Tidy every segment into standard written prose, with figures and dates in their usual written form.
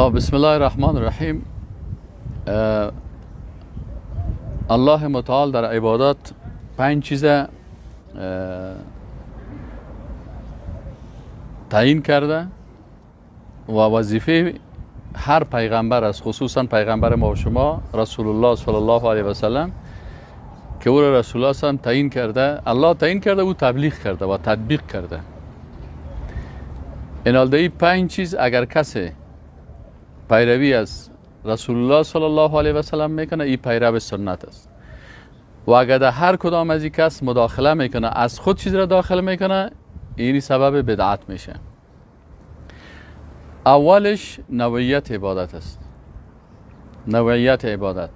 خب بسم الله الرحمن الرحیم. الله متعال در عبادات 5 چیز تعیین کرده و وظیفه هر پیغمبر است، خصوصا پیغمبر ما و شما رسول الله صلی الله علیه و سلم، که او را رسول الله صلی تعیین کرده، الله تعیین کرده، او تبلیغ کرده و تطبیق کرده. این 5 چیز اگر کسی پیروی از رسول الله صلی الله علیه و سلم میکنه، این پیرو سنت است. و اگر در هر کدام از این کس مداخله میکنه، از خود چیز را داخل میکنه، اینی سبب بدعت میشه. اولش نوعیت عبادت است. نوعیت عبادت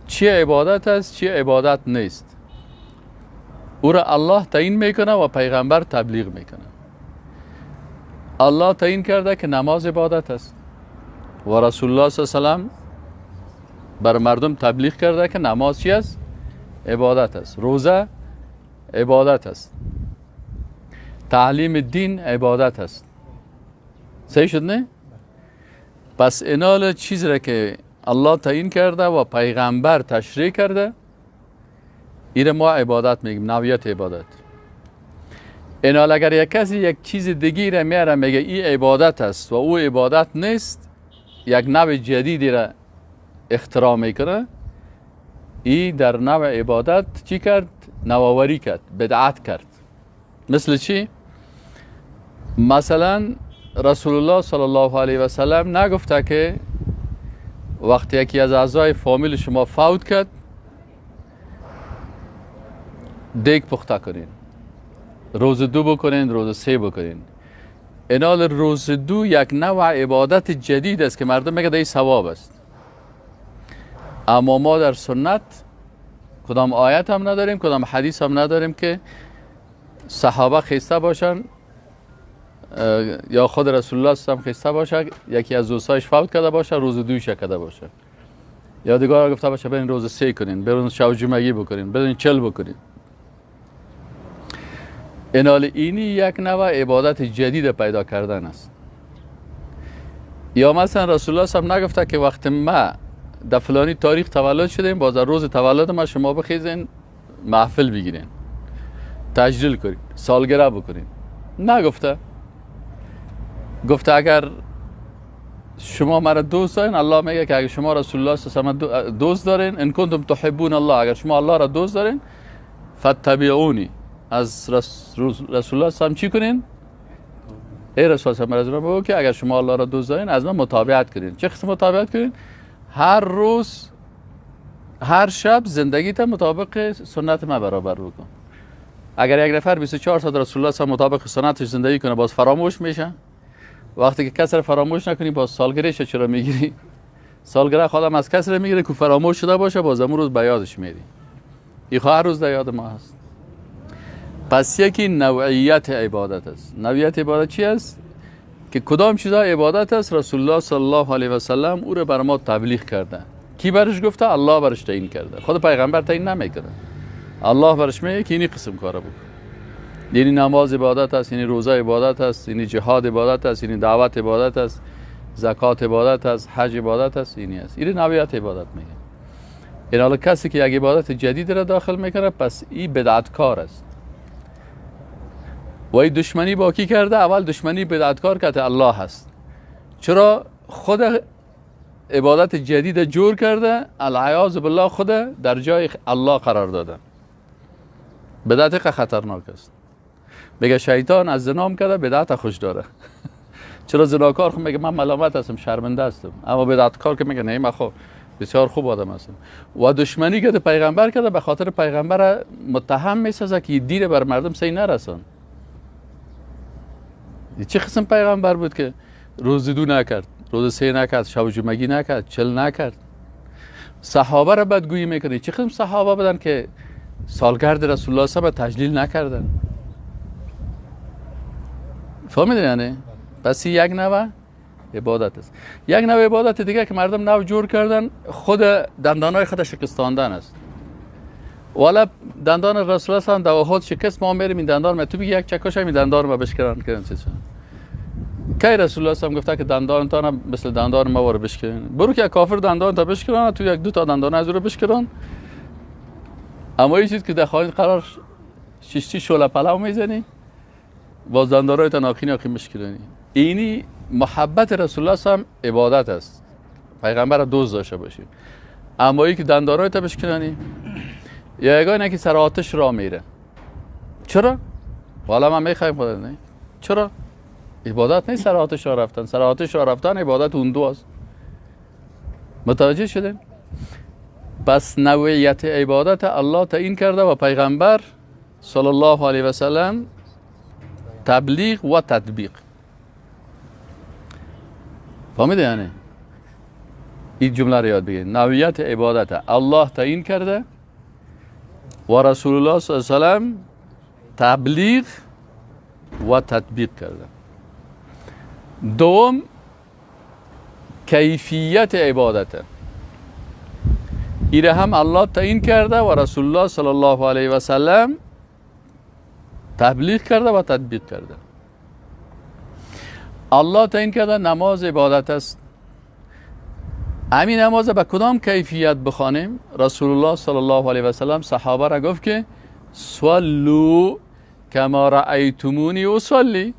چی عبادت است، چی عبادت نیست، او را الله تعیین میکنه و پیغمبر تبلیغ میکنه. الله تعیین کرده که نماز عبادت است و رسول الله صلی الله علیه و سلم بر مردم تبلیغ کرده که نماز چی است؟ عبادت است. روزه عبادت است. تعلیم دین عبادت است. صحیح شد نه؟ پس اینال چیز را که الله تعیین کرده و پیغمبر تشریح کرده، این ما عبادت میگیم، نوعیت عبادت. اینال اگر یک کسی یک چیز دیگه را میاره میگه این عبادت است و او عبادت نیست، یک نوع جدیدی را اختراع میکنه، ای در نوع عبادت چی کرد؟ نوآوری کرد، بدعت کرد. مثل چی؟ مثلا رسول الله صلی الله علیه و سلم نگفته که وقتی یکی از اعضای فامیل شما فوت کرد دیگ پخته کنین، روز 2 بکنین، روز 3 بکنین. اینال روز 2 یک نوع عبادت جدید است که مردم میگه این ثواب است. اما ما در سنت کدام آیت هم نداریم، کدام حدیث هم نداریم که صحابه خیسته باشن یا خود رسول الله صلی الله علیه و خیسته باشه، یکی از دوستایش فوت کرده باشه، روز 2 کرده باشه، یا دیگه گفته باشه برین روز 3 کنین، برین شب جمعگی بکنین، برین 40 بکنین. اینال اینی یک نوع عبادت جدید پیدا کردن است. یا مثلا رسول الله صلی الله علیه و نگفته که وقت ما در فلانی تاریخ تولد شدیم، باز در روز تولد ما شما بخیزین محفل بگیرین، تجلیل کنین، سالگره بکنین. نگفته. گفته اگر شما مرا دوست دارین، الله میگه که اگر شما رسول الله صلی الله علیه و دوست دارین، ان کنتم تحبون الله، اگر شما الله را دوست دارین، فتبعونی، از رسول الله صلی الله علیه و چی کنین؟ ای رسول الله صلی الله علیه و بگو که اگر شما الله را دوست دارین از من متابعت کنین. چه قسم متابعت کنین؟ هر روز هر شب زندگیت مطابق سنت من برابر بکن. اگر یک نفر 24 ساعت رسول الله صلی الله علیه و مطابق سنتش زندگی کنه، باز فراموش میشه. وقتی که کس را فراموش نکنی، باز سالگرهش چرا میگیری؟ سالگره خودم از کس را میگیره که فراموش شده باشه، باز امروز به یادش میری. این هر روز در یاد ما هست. پس یکی نوعیت عبادت است. نوعیت عبادت چی است؟ که کدام چیزا عبادت است رسول الله صلی الله علیه و سلم او را بر ما تبلیغ کرده. کی برش گفته؟ الله برش تعیین کرده. خود پیغمبر تعیین نمیکنه، الله برش میگه که اینی قسم کارا بکن. یعنی نماز عبادت است، یعنی روزه عبادت است، یعنی جهاد عبادت است، یعنی دعوت عبادت است، زکات عبادت است، حج عبادت است، اینی است. این نوعیت عبادت میگه. این حالا کسی که یک عبادت جدید را داخل میکنه، پس این بدعتکار است. و این دشمنی با کی کرده؟ اول دشمنی بدعتکار که الله هست. چرا خود عبادت جدید جور کرده؟ العیاذ بالله خود در جای الله قرار داده. بدعت خطرناک است. میگه شیطان از زنام کرده، بدعت خوش داره. چرا زناکار خب میگه من ملامت هستم، شرمنده هستم، اما بدعتکار که میگه نه من خب بسیار خوب آدم هستم. و دشمنی که پیغمبر کرده، به خاطر پیغمبر متهم میسازه که دین بر مردم صحیح نرسان. چه قسم پیغمبر بود که روز 2 نکرد، روز 3 نکرد، شب جمعگی نکرد، 40 نکرد؟ صحابه را بدگویی میکنه. چه قسم صحابه بودن که سالگرد رسول الله صلی الله علیه و تجلیل نکردن؟ فهمیدین یعنی؟ پس یک نوع عبادت است. یک نوع عبادت دیگه که مردم نو جور کردن، خود دندانای خود شکستاندن است. والا دندان رسول الله صلی الله علیه و خود شکست، ما میریم این دندان ما تو بگی یک چکش این دندان ما بشکران کردن چه. کی رسول الله صلی گفته که دندانتان مثل دندان ما واره بشکنین؟ برو که کافر دندان تا بشکنن، تو یک دو تا دندان از رو بشکنن. اما این چیز که در خانه قرار ششتی شعله پلو میزنی، باز دندانای تا ناخی ناخی مشکنی. اینی محبت رسول الله صلی عبادت است، پیغمبر را دوست داشته باشی. اما ای که دندانای تا بشکنانی، یا یگانه که سر آتش را میره، چرا؟ والا من میخوایم خدا نه، چرا؟ عبادت نیست سر آتش را رفتن. سر آتش را رفتن عبادت اون دو است. متوجه شدین؟ پس نوعیت عبادت الله تعیین کرده و پیغمبر صلی الله علیه و سلم تبلیغ و تطبیق. فهمیده یعنی؟ این جمله رو یاد بگیرید. نوعیت عبادت الله تعیین کرده و رسول الله صلی الله علیه و سلم تبلیغ و تطبیق کرده. دوم، کیفیت عبادت ایره هم الله تعیین کرده و رسول الله صلی الله علیه و سلم تبلیغ کرده و تطبیق کرده. الله تعیین کرده نماز عبادت است. همین نماز به کدام کیفیت بخوانیم؟ رسول الله صلی الله علیه و سلم صحابه را گفت که صلوا کما رأیتمونی اصلی.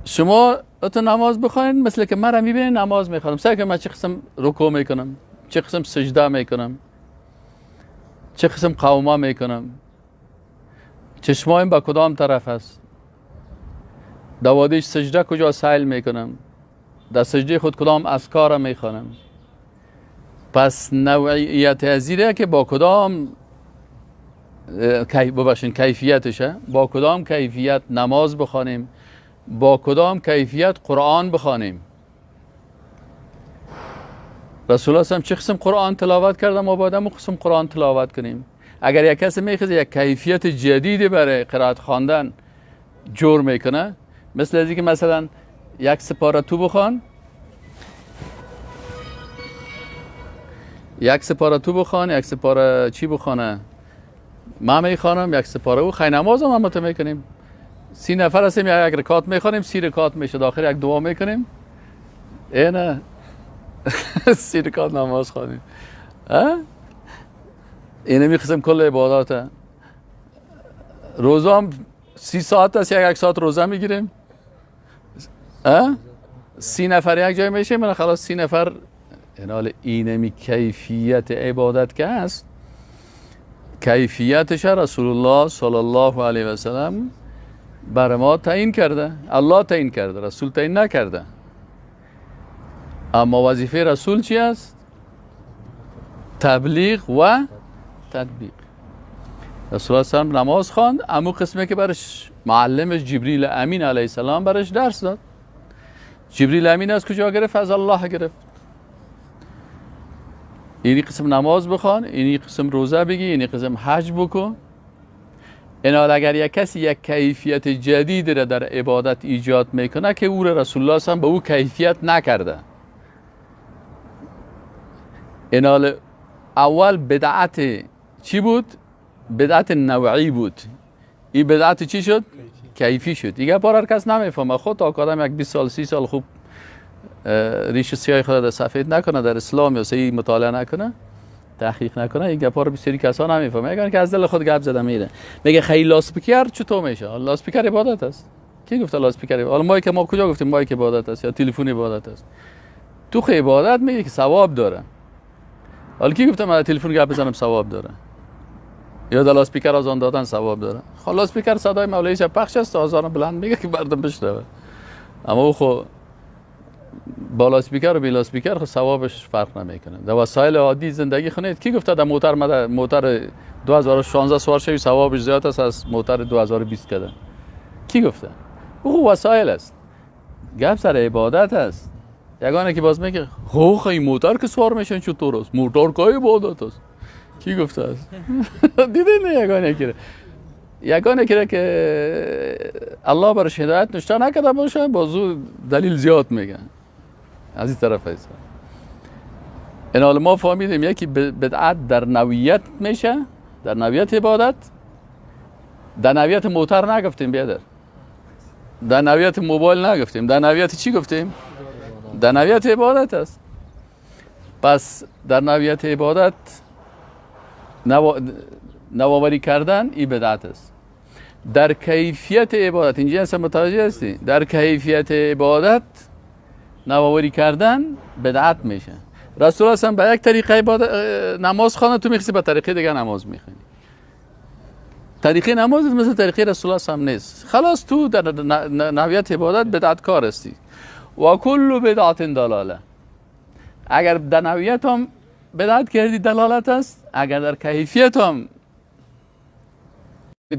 شما تو نماز بخوانید مثل که من را میبینید نماز میخوانم. سعی که من چه قسم رکوع میکنم، چه قسم سجده میکنم، چه قسم قوما میکنم، چشمایم به کدام طرف است، دوادیش سجده کجا سیل میکنم، در سجده خود کدام اذکار میخوانم. پس نوعیت ازیره که با کدام ببخشین کیفیتشه، با کدام کیفیت نماز بخوانیم، با کدام کیفیت قرآن بخوانیم. رسول الله صلی الله علیه و آله چه قسم قرآن تلاوت کرده، ما باید هم قسم قرآن تلاوت کنیم. اگر یک کسی میخواد یک کیفیت جدید برای قرائت خواندن جور میکنه، مثل از اینکه مثلا یک سپاره تو بخوان، یک سپاره تو بخوان، یک سپاره چی بخوانه، ما میخوانم یک سپاره او خی نماز هم ما میکنیم. 30 نفر هستیم، یک رکعت میخوانیم، 30 رکعت میشه، داخل یک دعا میکنیم، اینه 30 رکعت نماز خوانیم. اینه میخواستم کل عباداته. روزه هم 30 ساعت است، یک ساعت روزه میگیریم. 30 نفر یک جای میشه، من خلاص 30 نفر. این اینمی کیفیت عبادت که هست، کیفیتش رسول الله صلی الله علیه و سلم بر ما تعیین کرده، الله تعیین کرده، رسول تعیین نکرده. اما وظیفه رسول چی است؟ تبلیغ و تطبیق. رسول الله صلی الله علیه و سلم نماز خواند، امو قسمه که برش معلمش جبریل امین علیه السلام برش درس داد. جبریل امین از کجا گرفت؟ از الله گرفت. اینی قسم نماز بخوان، اینی قسم روزه بگی، اینی قسم حج بکن. اینا اگر یک کسی یک کیفیت جدید را در عبادت ایجاد میکنه که او را رسول الله صلی الله علیه و آله به او کیفیت نکرده، اینا اول بدعت چی بود؟ بدعت نوعی بود. این بدعت چی شد؟ کیفی شد. دیگه بار هر کس نمیفهمه. خود تا آدم یک 20 سال 30 سال خوب ریش سیاه خود در سفید نکنه در اسلام یا صحیح مطالعه نکنه، تحقیق نکنه، این گپا رو بسیاری کسا نمیفهمه. میگن که از دل خود گپ زده میره، میگه خیلی لاسپیکر چطور میشه؟ لاسپیکر عبادت است. کی گفته لاسپیکر؟ حالا ما که ما کجا گفتیم مایک عبادت است یا تلفن عبادت است؟ تو خی عبادت میگه که ثواب داره. حالا کی گفته من تلفن گپ بزنم ثواب داره؟ یا در لاسپیکر آذان دادن ثواب داره؟ خب لاسپیکر صدای مولوی پخش است، آذان بلند میگه که مردم بشنوه. اما او خو با لاسپیکر و بی لاسپیکر خب ثوابش فرق نمیکنه. در وسایل عادی زندگی خونید کی گفته در موتر موتر 2016 سوار شوی ثوابش زیاد است از موتر 2020 کردن؟ کی گفته؟ او وسایل است. گپ سر عبادت است. یگانه که باز میگه خو این موتر که سوار میشن چطور است؟ موتر که عبادت است. کی گفته است؟ دیدین نه یگانه که یگانه که الله برش هدایت نشته نکرده باشه، بازو دلیل زیاد میگن از این طرف هست. این حال ما فهمیدیم یکی بدعت در نوعیت میشه، در نوعیت عبادت، در نوعیت موتر نگفتیم بیادر. در نوعیت موبایل نگفتیم، در نوعیت چی گفتیم؟ در نوعیت عبادت است. پس در نوعیت عبادت نوآوری کردن این بدعت است. در کیفیت عبادت، اینجا اصلا متوجه هستی؟ در کیفیت عبادت نوآوری کردن بدعت میشه. رسول الله به یک طریقه عبادت نماز خوانده، تو میخواستی به طریقه دیگه نماز میخوانی. طریقه نماز مثل طریقه رسول الله هم نیست. خلاص تو در نوعیت عبادت بدعت کار هستی. و کل بدعت دلاله. اگر در نوعیت هم بدعت کردی دلالت است، اگر در کیفیت هم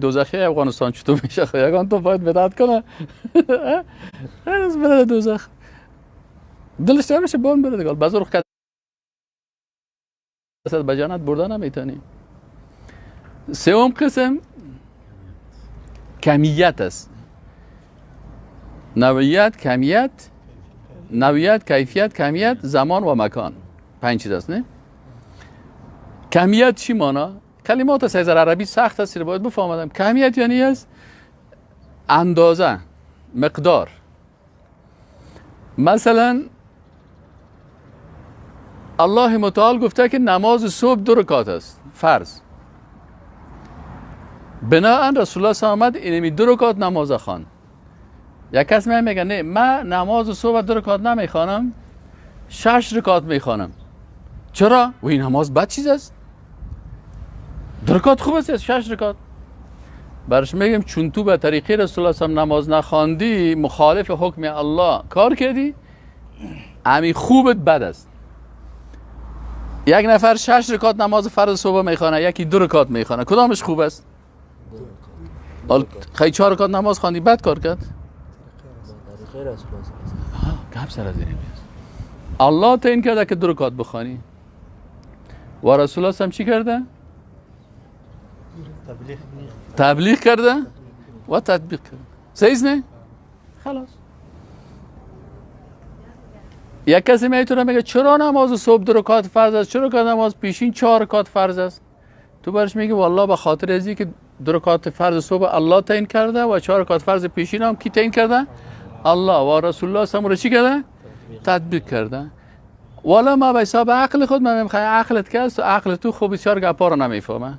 دوزخی افغانستان چطور میشه؟ خب یگان تو باید بدعت کنه هنوز بره دوزخ، دلش نمیشه بان بره دیگه. بزرگ کس به جنت برده نمیتونی. سوم قسم کمیت است. نوعیت، کمیت، نوعیت، کیفیت، کمیت، زمان و مکان. 5 چیز است نه؟ کمیت چی مانا؟ کلمات است از عربی سخت است، باید بفهمم. کمیت یعنی است اندازه، مقدار. مثلا الله متعال گفته که نماز صبح 2 رکعت است فرض. بناهن رسول الله صلی الله علیه و آمد اینمی 2 رکعت نماز خوان. یک کس میگه نه من نماز صبح 2 رکعت نمیخوانم، 6 رکعت میخوانم. چرا؟ و این نماز بد چیز است؟ 2 رکعت خوب است، 6 رکعت. برش میگم چون تو به طریقه رسول الله صلی الله علیه و نماز نخواندی، مخالف حکم الله کار کردی، امی خوبت بد است. یک نفر 6 رکعت نماز فرض صبح میخوانه، یکی 2 رکعت میخوانه، کدامش خوب است؟ خیلی 4 رکعت نماز خواندی بد کار کرد؟ گپ سر از این است. الله تعیین کرده که 2 رکعت بخوانی و رسول الله هم چی کرده؟ تبلیغ کرده و تطبیق کرده. صحیح نه؟ خلاص. یک کسی میتونه میگه چرا نماز صبح 2 رکعت فرض است، چرا که نماز پیشین 4 رکعت فرض است؟ تو برش میگه والله به خاطر ازی که 2 رکعت فرض صبح الله تعیین کرده و 4 رکعت فرض پیشین هم کی تعیین کرده؟ الله و رسول الله صلی الله علیه و چی کرده؟ تطبیق کرده. والا ما به حساب عقل خود من میخوام عقلت که است، عقل تو خوب بسیار گپا رو نمیفهمه.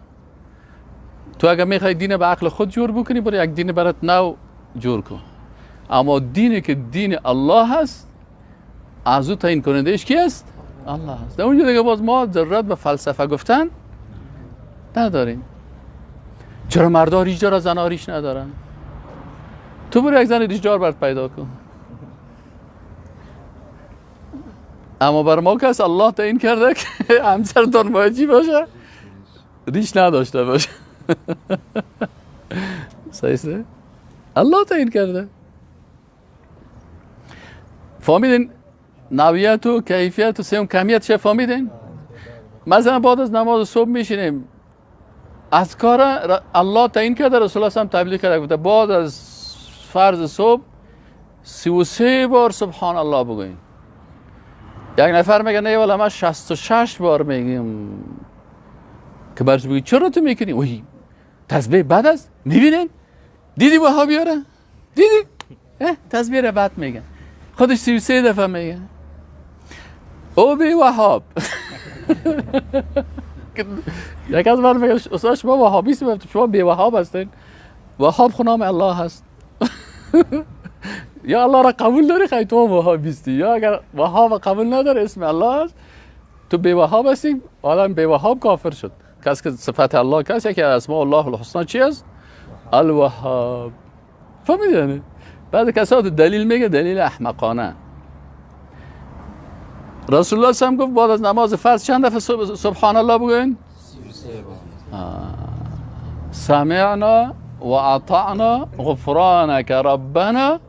تو اگر میخوای دین به عقل خود جور بکنی، برو یک دین برات نو جور کن. اما دینی که دین الله هست، از او تعیین کننده اش کی است؟ الله هست. در اونجا دیگه باز ما ضرورت به فلسفه گفتن نداریم. چرا مردا ریش داره زنا ریش ندارن؟ تو برو یک زن ریش دار برات پیدا کن. اما بر ما کس الله تعیین کرده که همسرتان باید چی باشه؟ ریش نداشته باشه. صحیح؟ الله تعیین کرده. فهمیدین؟ نوعیت و کیفیت و سوم کمیت چه فهمیدین؟ مثلا بعد از نماز صبح میشینیم اذکار الله تعیین کرده، رسول الله هم تبلیغ کرده، گفته بعد از فرض صبح 33 بار سبحان الله بگوین. یک نفر میگه نه والا من 66 بار میگیم. که برش بگی چرا تو میکنی؟ وای تسبیح بد است؟ میبینین؟ دیدی وهابی ها؟ دیدی؟ تسبیح را بد میگن، خودش 33 دفعه میگه. او بی وهاب. یک از من میگه استاد شما وهابی هستید، شما بی وهاب هستین. وهاب خو نام الله هست. یا الله را قبول داری خیلی تو وهابی هستی، یا اگر وهاب قبول نداری اسم الله هست تو بی وهاب هستی. آدم بی وهاب کافر شد. کس که صفت الله کس یکی از اسماء الله الحسنا چی است؟ الوهاب. فهمیدی یعنی؟ بعد کسا دلیل میگه دلیل احمقانه. رسول الله صلی الله علیه و گفت بعد از نماز فرض چند دفعه سبحان الله بگوین؟ 33 بار. سمعنا و اطعنا غفرانک ربنا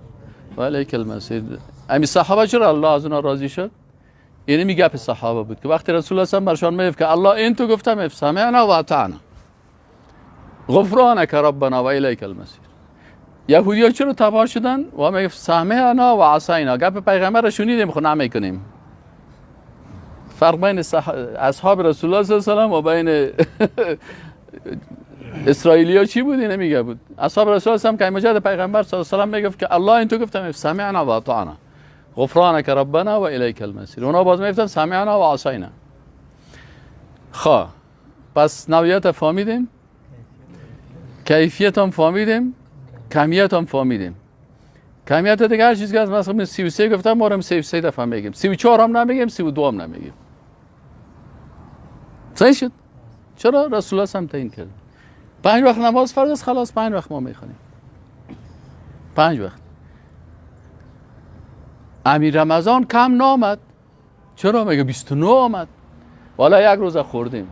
و الیک المصیر. امی صحابه چرا الله از اونا راضی شد؟ یعنی میگه گپ صحابه بود که وقتی رسول الله صلی الله علیه و برشان میگفت که الله این تو گفتم سمعنا و اطعنا غفرانک ربنا و الیک المصیر. یهودی ها چرا تباه شدن؟ و میگفت سمعنا و عصینا، گپ پیغمبر رو شنیدیم خو نمیکنیم. فرق بین اصحاب رسول الله صلی الله علیه و سلم و بین اسرائیلیا چی بود؟ نمیگه بود. اصحاب رسول الله هم که مجد پیغمبر صلی الله علیه و سلم میگفت که الله این تو گفتم سمعنا و اطعنا غفرانک ربنا و الیک المصیر. اونا باز میگفتن سمعنا و عصینا. خب پس نوعیت فهمیدیم، کیفیت هم فهمیدیم، کمیت هم فهمیدیم. کمیت دیگه هر چیزی که از مثلا 33 گفتم ما هم 33 دفعه میگیم، 34 هم نمیگیم، 32 هم نمیگیم. صحیح شد؟ چرا رسول الله هم تعیین کرد 5 وقت نماز فرض است، خلاص 5 وقت ما میخوانیم، 5 وقت. امیر رمضان کم نامد، چرا؟ میگه 29 آمد، والا یک روز خوردیم.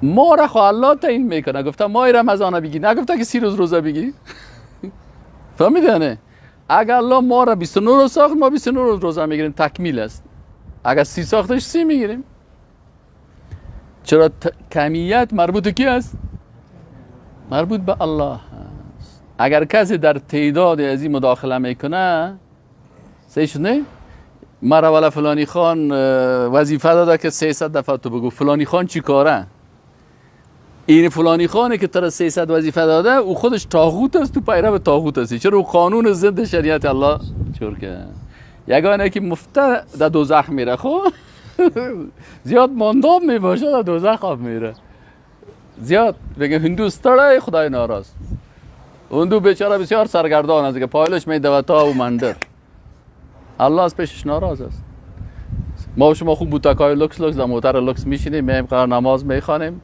ما را خو الله تعیین میکنه، گفته ماه رمضان بگی، نگفته که 30 روز روزه بگی. فهمیدی نه؟ اگر الله ما را 29 روز ساخت، ما 29 روز روزه میگیریم، تکمیل است. اگر 30 ساختش 30 میگیریم. چرا کمیت مربوط کی است؟ مربوط به الله است. اگر کسی در تعداد از این مداخله میکنه، صحیح شد نه؟ مرا والا فلانی خان وظیفه داده که 300 دفعه تو بگو فلانی خان چی کاره؟ این فلانی خانه که تر 300 وظیفه داده، او خودش طاغوت است، تو پیرو طاغوت هستی. چرا او قانون ضد شریعت الله چور که یگانه که مفته در دوزخ میره، خب زیاد ماندام میباشه در دوزخ آب میره. زیاد بگه هندو ستړی خدای ناراض، هندو بیچاره بسیار سرگردان است که پایلش میدوه تا و مندر، الله از پیشش ناراض است. ما و شما خوب بوتکای لوکس لوکس در موتر لوکس میشینیم، میایم قرار نماز میخوانیم،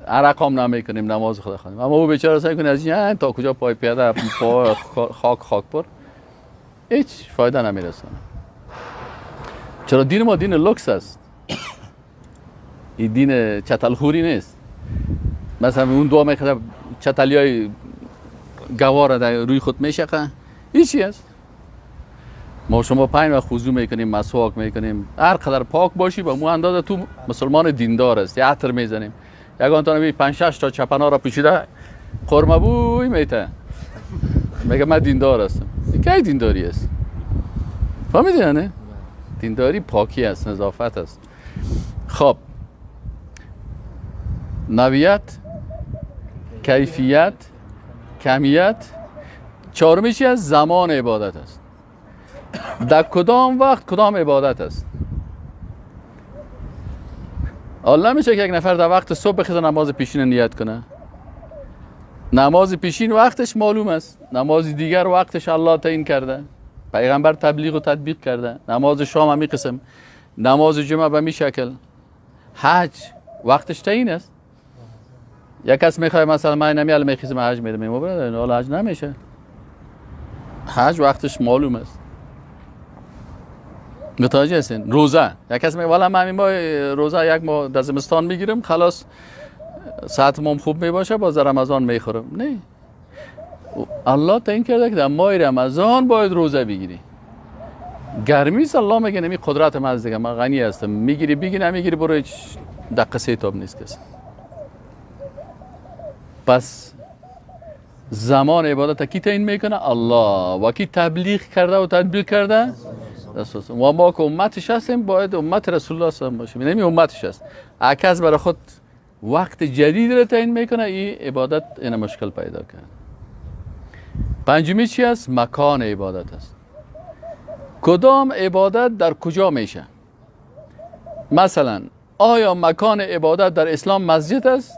عرق هم نمیکنیم، نماز خدا خوانیم. اما او بیچاره سعی کنه از این تا کجا پای پیاده پای خاک خاک پر، هیچ فایده نمیرسانه. چرا دین ما دین لوکس است، این دین چتلخوری نیست. مثلا اون دعا میخواد چتلیای گواره در روی خود میشقه، این چی است؟ ما شما 5 وقت وضو میکنیم، مسواک میکنیم، هر قدر پاک باشی با مو اندازه تو مسلمان دیندار است. عطر میزنیم، یگان تا نبی 5 6 تا چپنا را پوشیده قرمه بوی میته، میگه من دیندار هستم. این کی دینداری است؟ فهمیدی نه؟ دینداری پاکی است، نظافت است. خب نوعیت، کیفیت، کمیت. چهارمی چی است؟ زمان عبادت است. در کدام وقت کدام عبادت است؟ حالا نمیشه که یک نفر در وقت صبح بخیزه نماز پیشین نیت کنه. نماز پیشین وقتش معلوم است، نماز دیگر وقتش الله تعیین کرده، پیغمبر تبلیغ و تطبیق کرده. نماز شام همی قسم، نماز جمعه به می شکل، حج وقتش تعیین است. یک کس میخواد مثلا من نمی میخیزم حج میدم، برادر حالا حج نمیشه، حج وقتش معلوم است. متوجه هستین؟ روزه یک کس میگه والا من همین ماه روزه یک ماه در زمستان میگیرم، خلاص ساعت مام خوب میباشه، باز در رمضان میخورم. نه، الله تعیین کرده که در ماه رمضان باید روزه بگیری. گرمی است، الله میگه نمی قدرت من از دیگه، من غنی هستم، میگیری بگی، نمیگیری برو، هیچ دقیقه سه تاب نیست کسی. پس زمان عبادت کی تعیین میکنه؟ الله. و کی تبلیغ کرده و تطبیق کرده؟ رسول. و ما که امتش هستیم باید امت رسول الله صلی الله علیه و باشیم، نمی امتش هست. اکس برای خود وقت جدید را تعیین میکنه، این عبادت این مشکل پیدا کرد. پنجمی چی است؟ مکان عبادت است. کدام عبادت در کجا میشه؟ مثلا آیا مکان عبادت در اسلام مسجد است؟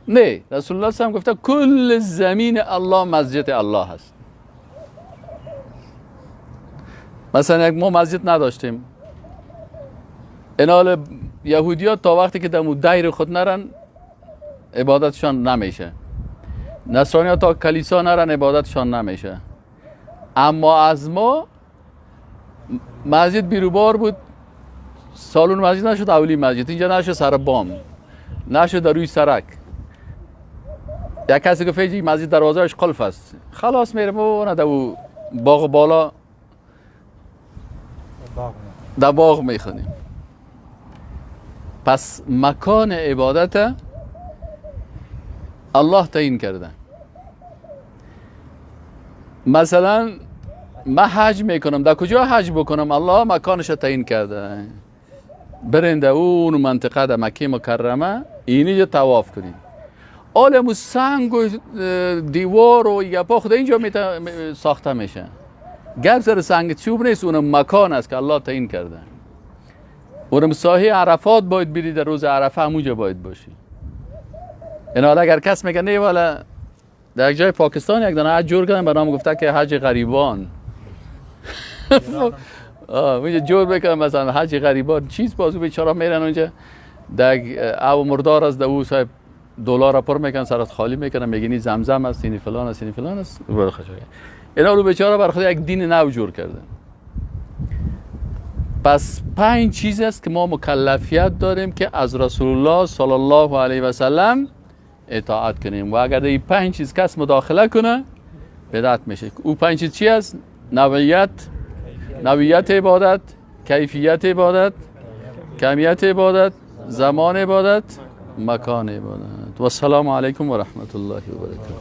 نه، رسول الله صلی الله علیه و گفته کل زمین الله مسجد الله است. مثلا یک ما مسجد نداشتیم، اینال یهودی‌ها تا وقتی که در دیر خود نرن عبادتشان نمیشه، نصرانی‌ها تا کلیسا نرن عبادتشان نمیشه. اما از ما مسجد بیروبار بود، سالون مسجد نشد، اولی مسجد اینجا نشد، سر بام نشد، در روی سرک. یک کسی گفت این مسجد دروازه‌اش قلف است، خلاص میرم و نه در باغ بالا در باغ میخونیم. پس مکان عبادت الله تعیین کرده. مثلا من حج میکنم، در کجا حج بکنم؟ الله مکانش تعیین کرده. برنده اون منطقه در مکه مکرمه اینجا طواف کنی. عالم سنگ و دیوار و گپا خود اینجا ساخته میشه. گپ سر سنگ چوب نیست، اونم مکان است که الله تعیین کرده. اونم ساحه عرفات باید بری، در روز عرفه همونجا باید باشی. این حالا اگر کس میگه نه والا در یک جای پاکستان یک دانه حج جور کردن به نام گفته که حج غریبان. اونجا جور بکنن مثلا حج غریبان چیز، بازو بیچاره میرن اونجا در او مردار است، در او صاحب دلار پر میکنن، سرت خالی میکنن، میگن این زمزم است، این فلان است، این فلان است. اینا رو بیچاره بر خود یک دین نو جور کردن. پس 5 چیز است که ما مکلفیت داریم که از رسول الله صلی الله علیه و سلم اطاعت کنیم و اگر در این 5 چیز کس مداخله کنه بدعت میشه. او 5 چیز چی است؟ نوعیت عبادت، کیفیت عبادت، کمیت عبادت، زمان عبادت، مکان عبادت. و السلام علیکم و رحمت الله و برکاته.